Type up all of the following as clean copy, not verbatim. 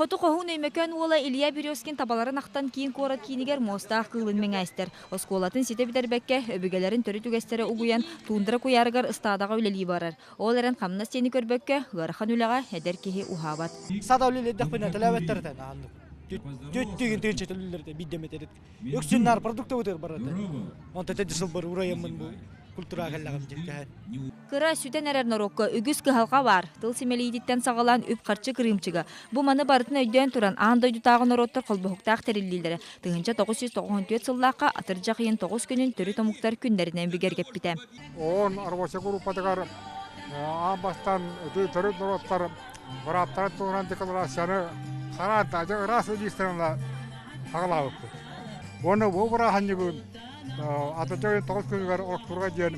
Хоту хоһуун Өймөкөөн уола Илья Березкин табаларын ахтан киин куорат киинигэр муостаах кыылын мэҥээстэр. Оскуолатын ситэ бүтэрбэккэ, өбүгэлэрин төрүт үгэстэрэ угуйан, туундара куйаарыгар ыстаадаҕа үлэлии барар. Ол эрэн хамнас диэни көрбөккө, ыарахан үлэҕэ эдэр киһи уһаабат. Сада үлэлиирдэхпинэ төлөөбөттөр этэ нааннык. Түттүгүн тыынча төлүүллэр этэ биирдэ эмэтэ Үксүн наар продуктовый барар этэ. Онто тэди сылбар урайаммын бу культураҕа кэллэҕим диэн кэһэн. Кыра, сүтэн эрэр норуокка үгүс кыһалҕа баар. Тыл симэлийиититтэн саҕалаан үп-харчы кырыымчыга. Бу маны барытын өйдөөн туран, аан дойдутааҕы норуоттар холбоһуктаах тэриллиилэрэ 1994 сыллаахха атырдьах ыйын 9 күнүн төрүт омуктар күннэринэн бигэргэппитэ. ООН рабочай группатыгар аан бастаан төрүт норуоттар бырааптарын туһунан декларацияны хараан дьэ ыраас илиистэрин саҕалаабыппыт. Уонна бу бырааһынньыгы атырдьах ыйын 9 күнүгэр олохтуурга диэн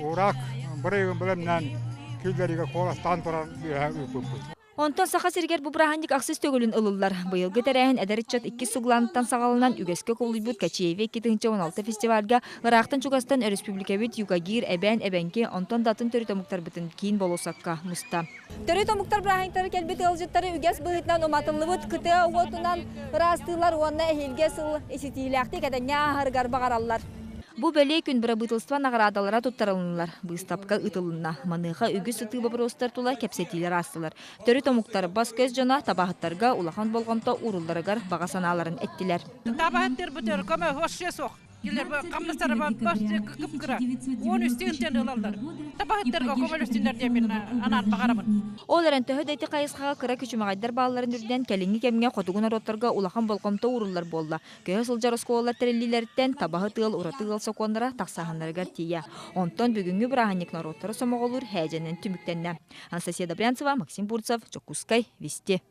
Ураак бырайыгын бэлэмнээн киллэриигэ куоластаан туран үөһэ ыыппыппыт. Онтон Саха сиригэр бу бырааһынньык ахсыс төгүлүн ылыллар. Быйылгы тэрээһин эдэр ыччат иккис сугулааныттан саҕаланан үгэскэ кубулуйбут Качееве 2016 фестивальга ыраахтан-чугастан өрөспүүбүлүкэбит Юкагир, Эбээн, Эбэҥки, онтон да атын төрүт омуктарбытын киин болуоссакка муста. Төрүт омуктар бырааһынньыктара кэлбит ыалдьыттары үгэс быһыытынан уматыллыбыт кытыа уотунан ыраастыыллар уонна эһиилгэ сыл иситиилээхтик этэҥҥэ ааһарыгар баҕараллар. Бу бэлиэ күн бырабыыталыстыба наҕараадалара туттарылыннылар, быыстапка ыытылынна. Маныаха үгүс сытыы боппуруостар тула кэпсэтиилэр аастылар. Төрүт омуктар бас-көс дьоно табаһыттарга улахан болҕомто уурулларыгар баҕа санааларын эттилэр. Табаһыттарбытыгар көмө вообще суох. Кинилэр хамнастара кып-кыра. 13 тыһыынчаны ылаллар. Табаһыттарга көмөлөстүннэр диэн мин анаан баҕарабын. Ол эрэн төһө да ити хайысхаҕа кыра күчүмэҕэйдэр баалларын үрдүнэн кэлиҥҥи кэмҥэ хотугу норуоттарга улахан болҕомто ууруллар буолла. Көһө сылдьар оскуолалар тэриллиилэриттэн табаһыт ыал ураты ыал сокуоннара тахсааһыннарыгар тиийэ. Онтон бүгүҥҥү бырааһынньык норуоттары сомоҕолуур һээдьэнэн түмүктэннэ. Анастасия Добрянцева, Максим Бурцев, Дьокуускай, Вести.